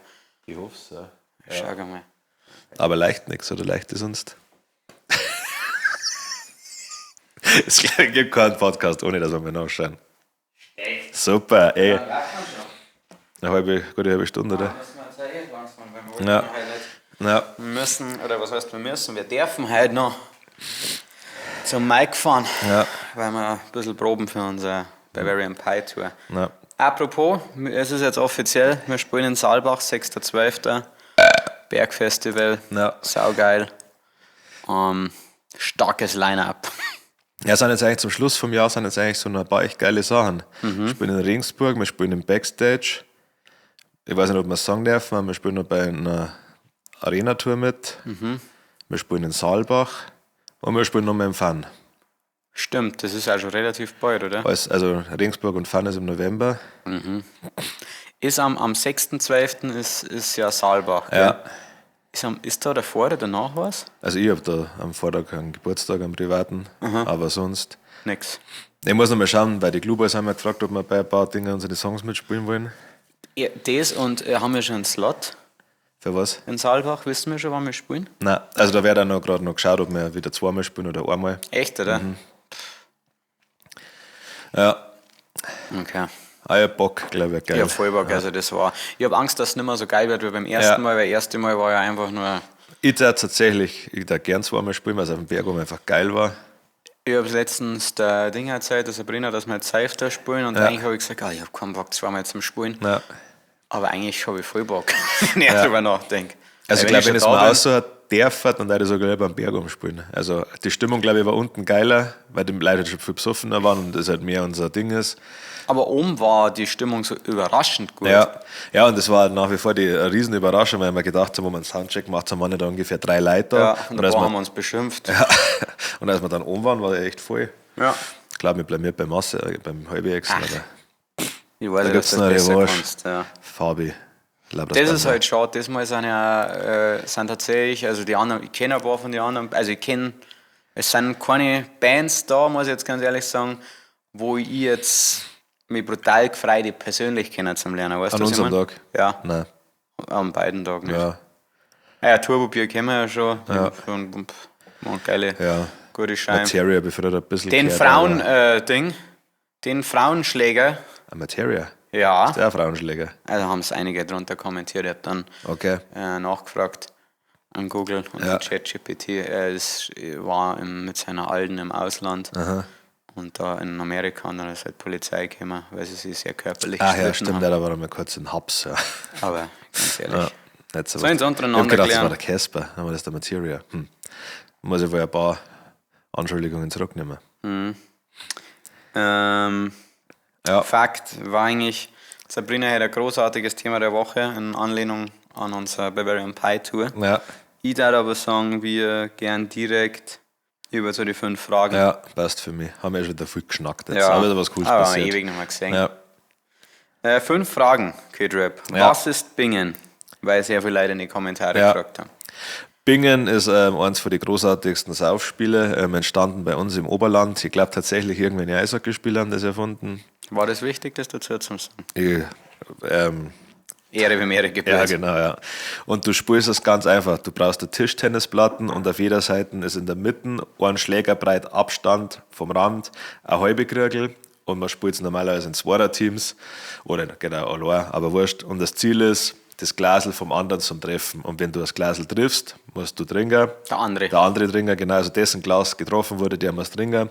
Ich hoffe es, ja. Schau mal. Aber leicht nichts, oder leicht ist sonst. Es gibt keinen Podcast, ohne dass wir mal nachschauen. Echt? Super, ey. Ja, kann schon. Eine gute halbe Stunde, oder? Müssen wir jetzt eh langsam, weil wir wollten heute nicht. Wir müssen, oder was heißt wir müssen, wir dürfen heute noch zum Mike fahren, weil wir ein bisschen proben für unsere Bavarian Pie Tour. Apropos, es ist jetzt offiziell, wir spielen in Saalbach, 6.12. Bergfestival, saugeil. Starkes Line-Up. Ja, sind jetzt eigentlich zum Schluss vom Jahr sind jetzt eigentlich so noch ein paar echt geile Sachen. Wir spielen in Regensburg, wir spielen im Backstage. Ich weiß nicht, ob wir es sagen dürfen, aber wir spielen noch bei einer Arena-Tour mit. Wir spielen in Saalbach und wir spielen noch mal im Fun. Stimmt, das ist auch schon relativ bald, oder? Also Regensburg und Fun ist im November. Ist am 6.12. ist ja Saalbach, gell? Ja. Ist da davor oder danach was? Also ich hab da am Vortag einen Geburtstag, einen privaten, aber sonst. Nix. Ich muss noch mal schauen, weil die Glue Boys haben ja gefragt, ob wir bei ein paar Dingen unsere Songs mitspielen wollen. Ja, das und haben wir schon einen Slot Für was? in Saalbach? Wissen wir schon, wann wir spielen? Nein, also da wird auch noch gerade noch geschaut, ob wir wieder zweimal spielen oder einmal. Echt, oder? Ja. Okay. Ah, ich hab Bock, glaub ich, geil. Ich hab voll Bock, also das war. Ich hab Angst, dass es nicht mehr so geil wird wie beim ersten Mal, weil das erste Mal war ja einfach nur. Ich darf tatsächlich, ich darf gern zweimal spielen, weil es auf dem Berg oben einfach geil war. Ich hab letztens der Ding erzählt, der Sabrina, dass wir jetzt Safe da spielen und eigentlich hab ich gesagt, ich hab keinen Bock zweimal zum Spielen. Aber eigentlich hab ich voll Bock, wenn ich drüber nachdenke. Also Weil ich glaub, wenn schon es da mal bin- aussuchen darf, dann würde ich sogar lieber am Berg umspielen. Also die Stimmung, glaub ich, war unten geiler, weil die Leute halt schon viel besoffener waren und das halt mehr unser Ding ist. Aber oben war die Stimmung so überraschend gut. Ja, ja, und das war nach wie vor die Riesenüberraschung, weil wir gedacht haben, wo wir einen Soundcheck gemacht haben, waren ja da ungefähr 3 Leute da. Ja, und und, als da wir, haben wir uns beschimpft. ja, und als wir dann oben waren, war echt voll. Ich glaub, wir bleiben nicht bei Masse, beim Halbexen, Ach, aber ich weiß da nicht, ob gibt's du noch das besser Revanche. kannst. Ja. Fabi. Ich glaub, Das passt ist halt schade, diesmal sind ja sind tatsächlich, also die anderen, ich kenne ein paar von den anderen, also ich kenne, es sind keine Bands da, muss ich jetzt ganz ehrlich sagen, wo ich jetzt mich brutal gefreut, die persönlich kennenzulernen. Weißt An du, was ich unserem mein? Tag? Ja. Nein. An beiden Tagen nicht. Ja. Ah ja, Turbo-Bier kennen wir ja schon. Ja. Und geile, gute Schein. Materia habe ich früher ein bisschen Den gehört, Frauen, aber Ding, den Frauenschläger Materia. Ja, Der Frauenschläger. also haben es einige drunter kommentiert. Ich habe dann Okay. nachgefragt an Google und Ja. ChatGPT. Er war mit seiner Alten im Ausland und da in Amerika und dann ist halt Polizei gekommen, weil sie sich sehr körperlich Ah ja, gestritten stimmt, haben. ja, da war er mal kurz in Hubs, ja. Aber ganz ehrlich. Ja, nicht so Sollen was. sie untereinander Ich hab gedacht, das war klären. der Casper, aber das ist der Materia. Muss ich wohl ein paar Anschuldigungen zurücknehmen. Ja. Fakt war eigentlich, Sabrina hat ein großartiges Thema der Woche in Anlehnung an unsere Bavarian Pie Tour. Ja, Ich darf aber sagen, wir gern direkt über zu die 5 Fragen. ja, passt für mich. Haben wir ja schon wieder viel geschnackt jetzt. Ja. Aber wieder was Cooles Aber haben wir passiert. ewig nicht mehr gesehen. Ja. 5 Fragen, Kid Rap. Ja. Was ist Bingen? Weil sehr viele Leute in die Kommentare Ja. gefragt haben. Bingen ist eins von den großartigsten Saufspiele, entstanden bei uns im Oberland. Ich glaube tatsächlich, irgendwelche Eishockeyspieler haben das erfunden. War das wichtig, das dazu zu sagen? Ich, Ehre wem Ehre gebührt. Ja, genau, ja. Und du spielst es ganz einfach. Du brauchst eine Tischtennisplatten und auf jeder Seite ist in der Mitte ein Schläger breit Abstand vom Rand ein halbe Kriegel und man spielt es normalerweise in Zweierteams oder genau allein, aber wurscht. Und das Ziel ist, das Glasl vom anderen zum Treffen. Und wenn du das Glasl triffst, musst du trinken. Der andere. Der andere trinken, genau. Also dessen Glas getroffen wurde, der muss trinken.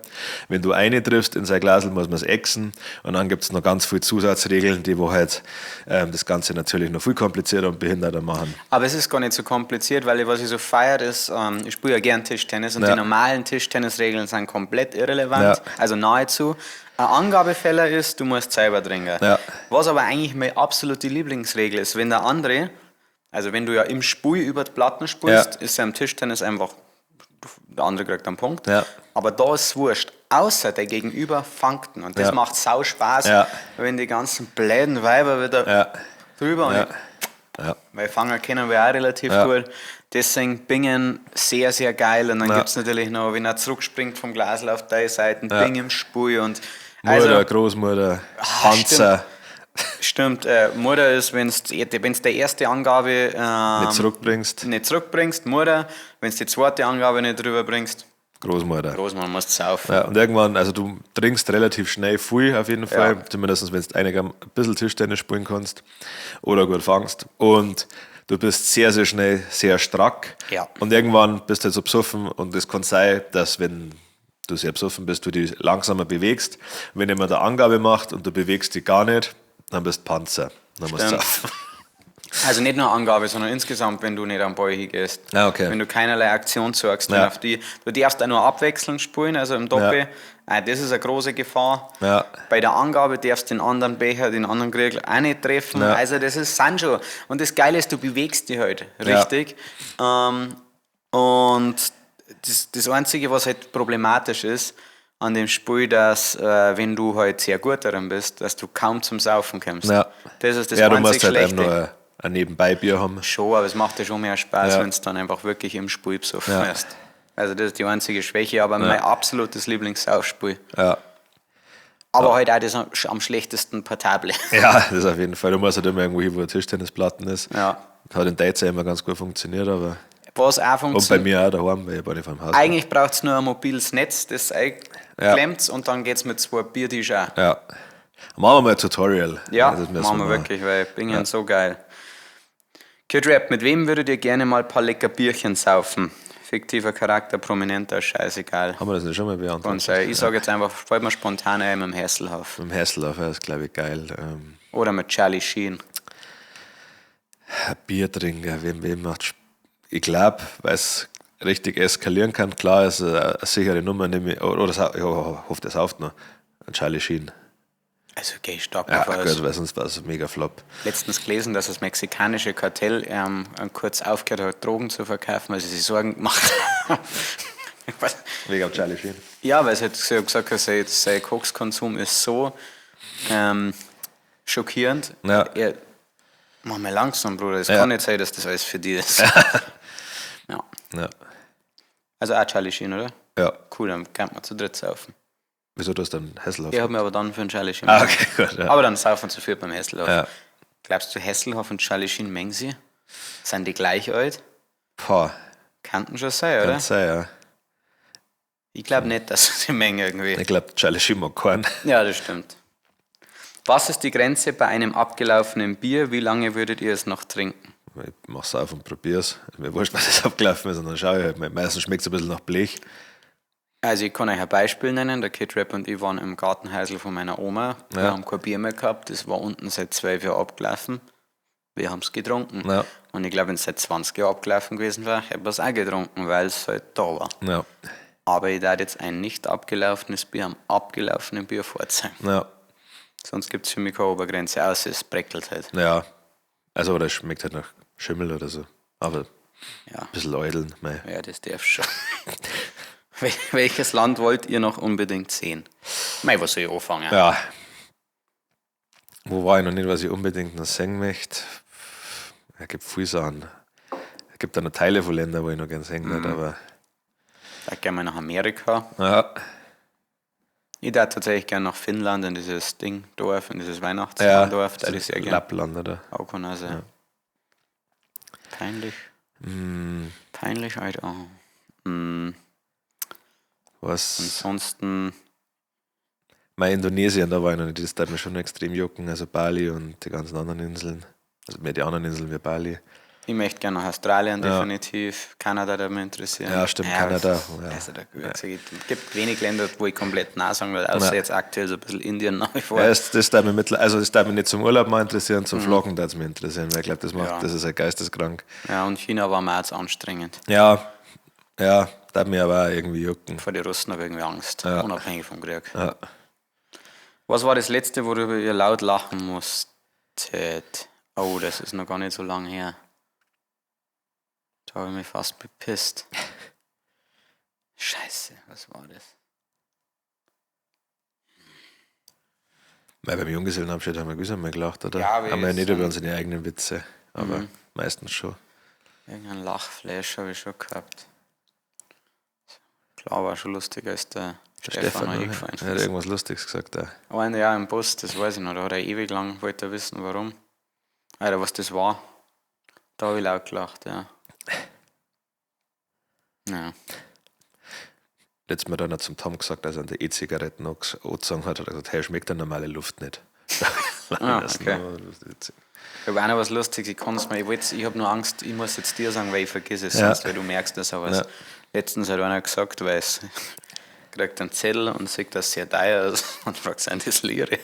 Wenn du eine triffst in sein Glasl, muss man es exen. Und dann gibt es noch ganz viele Zusatzregeln, die wo halt das Ganze natürlich noch viel komplizierter und behinderter machen. Aber es ist gar nicht so kompliziert, weil ich, was ich so feiere, ist, ich spiele ja gern Tischtennis und Ja. die normalen Tischtennisregeln sind komplett irrelevant, Ja. also nahezu. Ein Angabefehler ist, du musst selber trinken. Ja. Was aber eigentlich meine absolute Lieblingsregel ist, wenn der andere, also wenn du ja im Spiel über die Platten spielst, Ja. ist ja im Tischtennis einfach, der andere kriegt einen Punkt. Ja. Aber da ist es wurscht, außer der Gegenüber fangt ihn. Und das Ja. macht sau Spaß, Ja. wenn die ganzen bläden Weiber wieder Ja. drüber und Ja. Ja. weil Fanger kennen wir auch relativ Ja. gut. Deswegen Bingen sehr, sehr geil. Und dann Ja. gibt es natürlich noch, wenn er zurückspringt vom Glasl auf deine Seiten, Ja. Bing im Spui und Mutter, also, Großmutter, Panzer, stimmt, Mutter ist, wenn es die erste Angabe nicht zurückbringst, nicht zurückbringst, Mutter, wenn du die zweite Angabe nicht rüberbringst, Großmutter. Großmann musst saufen. Ja, und irgendwann, also du trinkst relativ schnell viel auf jeden Fall, Ja. zumindest wenn du einiger ein bisschen Tischtennis spielen kannst oder gut fangst. Und du bist sehr, sehr schnell sehr strack. Ja. Und irgendwann bist du halt so besoffen und es kann sein, dass wenn du sehr besoffen bist, du dich langsamer bewegst. Wenn jemand eine Angabe macht und du bewegst dich gar nicht, dann bist du Panzer. Dann musst du Stimmt. saufen. Also nicht nur Angabe, sondern insgesamt, wenn du nicht am Ball hingehst. Ah, okay. Wenn du keinerlei Aktion zeigst, Ja. auf die, du darfst auch nur abwechselnd spielen, also im Doppel. Ja. Ah, das ist eine große Gefahr. Ja. Bei der Angabe darfst du den anderen Becher, den anderen Kriegel auch nicht treffen. Ja. Also das ist Sancho. Und das Geile ist, du bewegst dich halt Ja. richtig. Und das Einzige, was halt problematisch ist an dem Spiel, dass wenn du halt sehr gut darin bist, dass du kaum zum Saufen kommst. Ja. Das ist das ja, du einzig musst halt Schlechte. eben nur ein Nebenbei-Bier haben. Schon, aber es macht ja schon mehr Spaß, Ja. wenn es dann einfach wirklich im Spiel besoffen Ja. ist. Also das ist die einzige Schwäche, aber mein absolutes Lieblingssaufspiel. Ja. Aber halt auch das am schlechtesten portable. Ja, das ist auf jeden Fall. Du musst halt immer irgendwo hin, wo eine Tischtennisplatten ist. Ja. Hat in Deutschland immer ganz gut funktioniert, aber. Was auch Und bei funktioniert. mir auch daheim, weil ich war nicht vom Haus. Eigentlich braucht es nur ein mobiles Netz, das einklemmt und dann geht es mit zwei Biertischen auch. Ja. Machen wir mal ein Tutorial. Ja, Das müssen machen wir wirklich, weil Bingen so geil. Kid Rap, mit wem würdet ihr gerne mal ein paar lecker Bierchen saufen? Fiktiver Charakter, prominenter, scheißegal. Haben wir das nicht schon mal beantwortet? Und ich sage jetzt einfach, fällt mir spontan ein mit dem Hasselhoff. Mit dem Hasselhoff, ja, ist glaube ich geil. Oder mit Charlie Sheen. Bier trinken, wem macht Ich glaube, weil es richtig eskalieren kann, klar ist eine sichere Nummer, nehme ich, oder ich hoffe, der sauft noch. Charlie Sheen. Also geh ich stark Ja, davon aus. gut, weil sonst war es ein mega Flop. Letztens gelesen, dass das mexikanische Kartell kurz aufgehört hat, Drogen zu verkaufen, weil sie sich Sorgen gemacht haben. Was? Wegen Charlie Sheen. Ja, weil sie halt so gesagt hat, sein Kokskonsum ist so schockierend. Ja. Mach mal langsam, Bruder. Es Ja. kann nicht sein, dass das alles für dich ist. ja. Ja. Also auch Charlie Sheen, oder? Ja. Cool, dann kann man zu dritt saufen. Wieso du hast dann Hasselhoff? Ich habe mir aber dann für einen Charlie Sheen. Ah, okay, gut. Ja. Aber dann saufen zu viel beim Hasselhoff. Ja. Glaubst du, Hasselhoff und Charlie Sheen mengen sie? Sind die gleich alt? Boah, Kannten schon sein, oder? kann sein, ja. Ich glaube nicht, dass sie mengen irgendwie. Ich glaube, Charlie Sheen mag keinen. Ja, das stimmt. Was ist die Grenze bei einem abgelaufenen Bier? Wie lange würdet ihr es noch trinken? Ich mach's auf und probier's. Mir wurscht, was es abgelaufen ist, und dann schau ich halt. Meistens schmeckt es ein bisschen nach Blech. Also ich kann euch ein Beispiel nennen. Der Kid Rap und ich waren im Gartenhäusl von meiner Oma. Wir haben kein Bier mehr gehabt. Das war unten seit 12 Jahren abgelaufen. Wir haben es getrunken. Ja. Und ich glaube, wenn es seit 20 Jahren abgelaufen gewesen wäre, hätten wir es auch getrunken, weil es halt da war. Ja. Aber ich darf jetzt ein nicht abgelaufenes Bier am abgelaufenen Bier vorzeigen. Ja. Sonst gibt es für mich keine Obergrenze, außer es breckelt halt. Ja. Also, oder es schmeckt halt nach Schimmel oder so. Aber ein bisschen Eudeln, mei. Ja, das darf schon. Welches Land wollt ihr noch unbedingt sehen? Mei, was soll ich anfangen? Ja. Wo war ich noch nicht, was ich unbedingt noch sehen möchte? Es gibt viele Sachen. Es gibt auch noch Teile von Ländern, wo ich noch gerne sehen möchte, aber. Ich gerne mal nach Amerika. Ja. Ich würde tatsächlich gerne nach Finnland in dieses Ding, Dorf, in dieses Weihnachtsdorf. Da würde ich sehr gerne. Lappland, oder? Auch kann also. Ja. Peinlich. Peinlich, Alter. Was? Ansonsten. Mein Indonesien, da war ich noch nicht, das darf mir schon extrem jucken, also Bali und die ganzen anderen Inseln. Also mehr die anderen Inseln wie Bali. Ich möchte gerne nach Australien, definitiv. Kanada würde mich interessieren. Ja, stimmt, Kanada. Es, also da es gibt wenig Länder, wo ich komplett nah sagen würde, außer jetzt aktuell so ein bisschen Indien nach wie vor. Ja, das darf mich also das darf mich nicht zum Urlaub mal interessieren, zum Vloggen darf es mich interessieren, weil ich glaube, das macht, das ist ja geisteskrank. Ja, und China war mir auch zu anstrengend. Ja, ja, darf mich aber auch irgendwie jucken. Vor den Russen habe ich irgendwie Angst, unabhängig vom Krieg. Ja. Was war das Letzte, worüber ihr laut lachen musstet? Oh, das ist noch gar nicht so lange her. Da habe ich mich fast bepisst. Scheiße, was war das? Weil beim Junggesellenabschied haben wir gewiss einmal gelacht, oder? Ja, aber haben wir ja ich nicht über sind- unsere eigenen Witze, aber meistens schon. Irgendein Lachflash habe ich schon gehabt. Klar, war schon lustiger, als der Stefan, oder? eingefallen Er hat ist. irgendwas Lustiges gesagt. Da. Ein Jahr im Bus, das weiß ich noch, da hat er ewig lang, wollte er wissen, warum. Alter, was das war. Da habe ich laut gelacht, ja. Ja. Letztes Mal dann noch zum Tom gesagt, als er an der E-Zigaretten angezogen hat, hat er gesagt, hey, schmeckt der normale Luft nicht. Ah, Das okay. noch witzig. Ich habe auch noch was Lustiges, ich kann's mir, ich habe nur Angst, ich muss jetzt dir sagen, weil ich vergesse es Ja. sonst, weil du merkst das aber. Ja. Letztens hat einer gesagt, weil es kriegt einen Zettel und sieht, dass es sehr teuer ist und fragt, sind das Lire?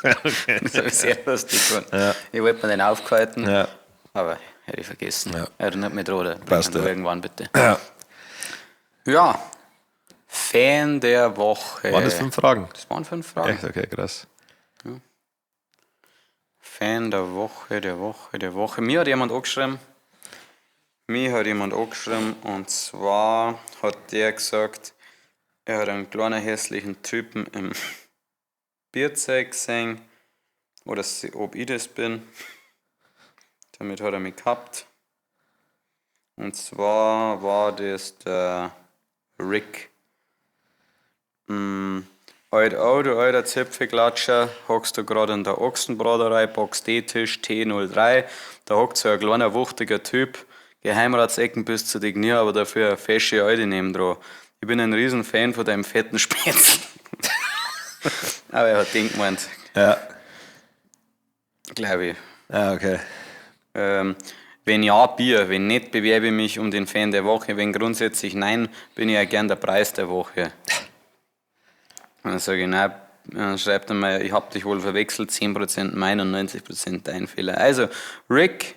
Das habe ich sehr lustig gefunden. Ja. Ich wollte mir den aufgehalten, Ja. aber hätte ich vergessen. Ja. Erinnert mich dran, oder? Bring Passt, ihn ja. irgendwann bitte. Ja. Ja, Fan der Woche. Waren das 5 Fragen? Das waren 5 Fragen. Echt? Okay, krass. Fan der Woche, der Woche, der Woche. Mir hat jemand angeschrieben. Mir hat jemand angeschrieben und zwar hat der gesagt, er hat einen kleinen hässlichen Typen im Bierzeug gesehen. Oder ob ich das bin. Damit hat er mich gehabt. Und zwar war das der Rick. Alt, oh, du alter Zipfelklatscher, hockst du gerade in der Ochsenbraterei, Box D-Tisch T03. Da hockt so ein kleiner, wuchtiger Typ, Geheimratsecken bis zu den Knie, aber dafür eine fesche Alte neben dran. Ich bin ein Riesenfan von deinem fetten Spätzle. Aber er hat den gemeint, Ja. glaube ich. Ah, okay. Wenn ja, Bier. Wenn nicht, bewerbe ich mich um den Fan der Woche. Wenn grundsätzlich nein, bin ich ja gern der Preis der Woche. Und dann sage ich, nein, dann schreibt er mal, ich hab dich wohl verwechselt, 10% mein und 90% dein Fehler. Also, Rick,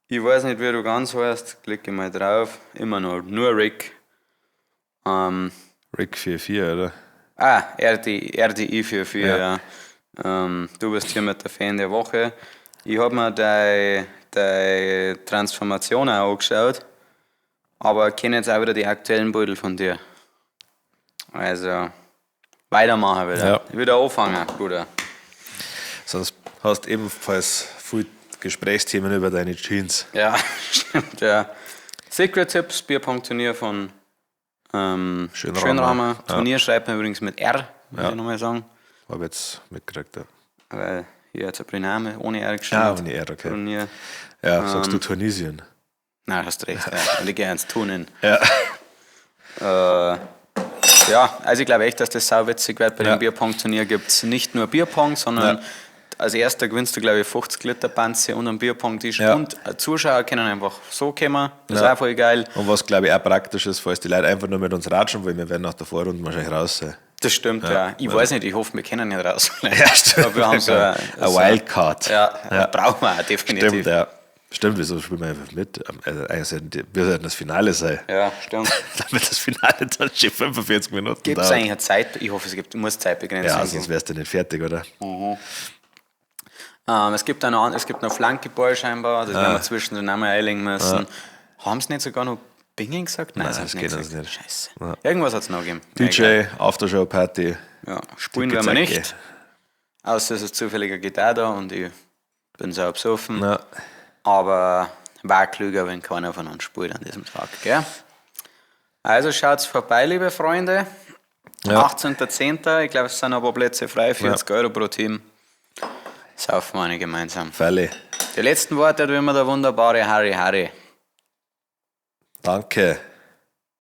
ich weiß nicht, wie du ganz heißt, klicke mal drauf. Immer noch, nur Rick. Rick 44, oder? Ah, RDI 44, Ja. ja. Du bist hier mit der Fan der Woche. Ich habe mir deine Transformation auch angeschaut, aber kenne jetzt auch wieder die aktuellen Beutel von dir. Also, weitermachen wieder. Ja. Wieder anfangen, Bruder. Sonst hast du ebenfalls viel Gesprächsthemen über deine Jeans. Ja, stimmt, ja. Secret Tipps, Bierpong-Turnier von Schönramer. Schönramer. Ja. Turnier schreibt man übrigens mit R, muss ich nochmal sagen. Hab jetzt mitgekriegt, ja. Weil hier hat Briname ohne R geschrieben. Ah, ohne R, okay. Turnier. Ja, sagst du Tunesien? Nein, hast recht. Ja. Und ich gehe ins Tunen. Ja. Ja, also ich glaube echt, dass das sauwitzig wird. Bei dem Bierpong-Turnier gibt es nicht nur Bierpong, sondern als erster gewinnst du, glaube ich, 50 Liter Panze und einen Bierpong-Tisch. Und Zuschauer können einfach so kommen. Das ist auch voll geil. Und was, glaube ich, auch praktisch ist, falls die Leute einfach nur mit uns ratschen wollen, wir werden nach der Vorrunde wahrscheinlich raus sein. Das stimmt, ja. Ich weiß nicht, ich hoffe, wir können nicht raus. Ja, stimmt. Aber wir haben so eine Wildcard. Ja, brauchen wir auch definitiv. Stimmt, ja. Stimmt, wieso spielen wir einfach mit? Also eigentlich sollten wir sollten das Finale sein. Ja, stimmt. Damit das Finale dann schon 45 Minuten Gibt es dauert. eigentlich eine Zeit? Ich hoffe, es gibt, muss Zeitbegrenzung Ja, geben. sonst wärst du nicht fertig, oder? Es gibt auch noch, es gibt noch Flankeball scheinbar, das werden wir zwischendrin auch mal einlegen müssen. Haben sie nicht sogar noch Bingen gesagt? Nein, Nein, das haben das sie nicht geht uns gesagt. nicht. Scheiße. Irgendwas hat es noch gegeben. DJ, Egal. Aftershow-Party. Ja, spielen werden wir nicht. Außer es ist zufällig eine Gitarre da und ich bin so besoffen. Ja. Aber war klüger, wenn keiner von uns spielt an diesem Tag, gell? Also schaut's vorbei, liebe Freunde. 18.10., ich glaube, es sind noch ein paar Plätze frei, 40 Euro pro Team. Saufen wir eine gemeinsam. Falle. Die letzten Worte hat wie immer der wunderbare Harry Harry. Danke.